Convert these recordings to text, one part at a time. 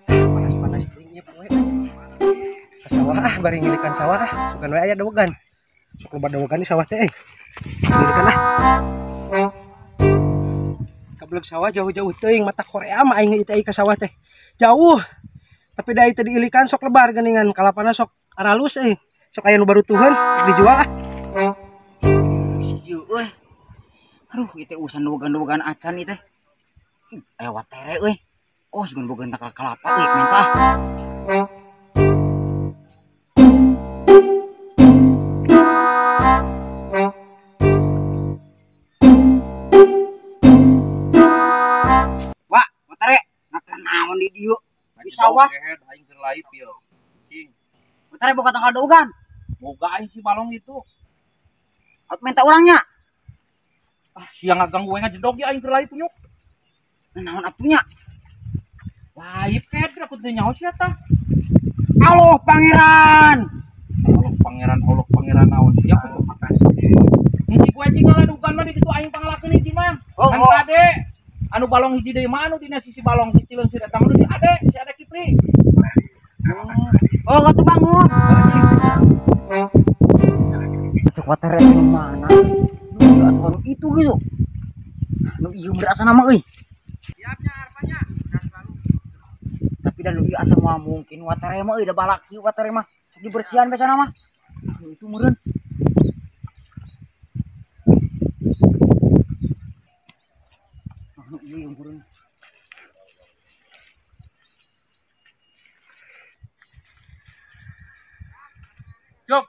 Panas-panas tinggi poe. Ka sawah ah bari ngilikan sawah ah, sugan we aya dawegan. Sok loba dawegan di sawah teh euy. Ngilikan ah. Kabeleg sawah jauh-jauh teuing mata Korea mah aing ieu ka sawah teh. Jauh. Tapi da ieu diilikan sok lebar geuningan kalapana sok aralus euy. Sok aya nu barutuheun dijual ah. Geus kieu euy. Aduh, ieu teh urusan dawegan-dawegan acan ieu teh. Aya watere euy. Oh, sugan boga tangkal kelapa euy, menta ah. Wah, watere, ngakan naon di dieu? Di sawah. Aing keur laip ieu. Cing. Watere boga tangkal dawegan. Boga aing si balong itu. Atuh menta urangnya. Ah, sia ngaganggu we ngajedog ya aing keur laip nyuk. Naon atunya? Laip ked aku teu nyaho sia tah. Allah pangeran. Allah pangeran naon sia aku makan. Hiji ku anjing ngaladugan mah di ditu aing pangalakeun hiji mah. Oh, kan oh. Kade anu balong hiji deui mah anu dina sisi balong si Cileungsi eta mah si Ade Kipli. Oh, atuh bangun. Cek watere nu mana? Nu ieu atuh anu itu gitu. Nu ieu berasa nama euy. Siapnya arpanya. Tapi dan nu ieu asa moal mungkin watere mah euy da balak kieu watere mah. Sok dibersihan biasana mah. Nu itu meureun. Nu ieu yang meureun. Cuk.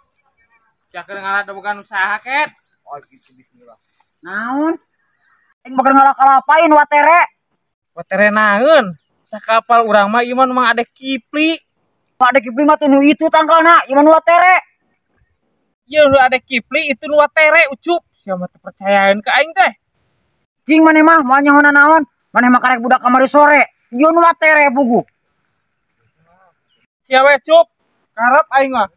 Sia keur ngaladogan usaha ket. Oh gitu bismillah. Naon? Aing bakal ngalak-ngalapain watere. Watere naeun? Sakapal urang mah ieu mah Mang Ade Kipli. Mang Ade Kipli mah teh nu itu tangkalna, ieu mah nu watere. Ieu nu Ade Kipli itu nu watere Ucup. Sia mah teu percayaeun ka aing teh. Cing maneh mah moal nyahonan naon? Maneh mah karek budak kamari sore. Ieu nu watere puguh. Sia we Cup. Karep aing mah.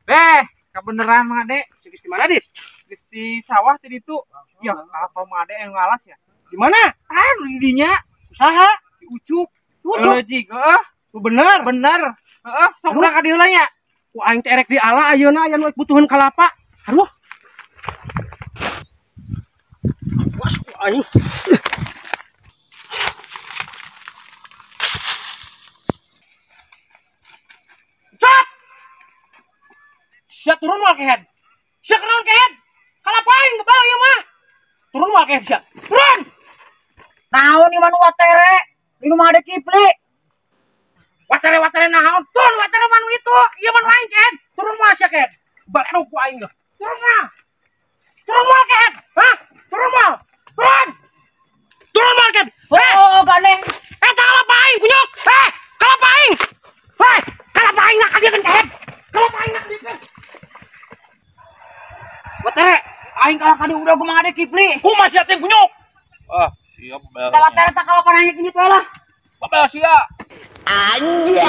Beh, kebeneran Mang Ade. Geus di mana, Dis? Geus di sawah tadi itu. Ya, apa Mang Ade yang ngalas ya? Di mana? Tah, di dinya. Usaha si Ucup. Ucup. Jig, heeh. Bener. Bener. Heeh, sok urang ka dieu nya. Ku aing teh erek di ala ayeuna aya nu butuheun kalapa. Aduh. Was ku aing. Cap. Sia turun moal kehed. Sia kenaon kehed? Kalapa aing kebal ieu mah. Turun moal kehed sia. Turun. Naon ieu mah nu watere? Di nu Mang Ade Kipli. Watere-watere naon? Turun watere mah nu itu. Ieu mah nu aing kehed. Turun moal sia kehed. Bal ku aing geus. Turun moal. Turun moal kehed. Hah? Turun moal. Turun. Turun moal kehed. Oh, gandeng. Eta kalapa aing kunyuk. Heh, kalapa aing. Heh, kalapa aing nak ka dieu kehed. Kalapa aing nak dieu. Watere, aing kalah ka dieu udah ku Mang Ade Kipli. Kumaha sia teh kunyuk? Ah, siap bel. Kita watere tak kalapa nanya gini tuh lah. Babel sia. Anjay.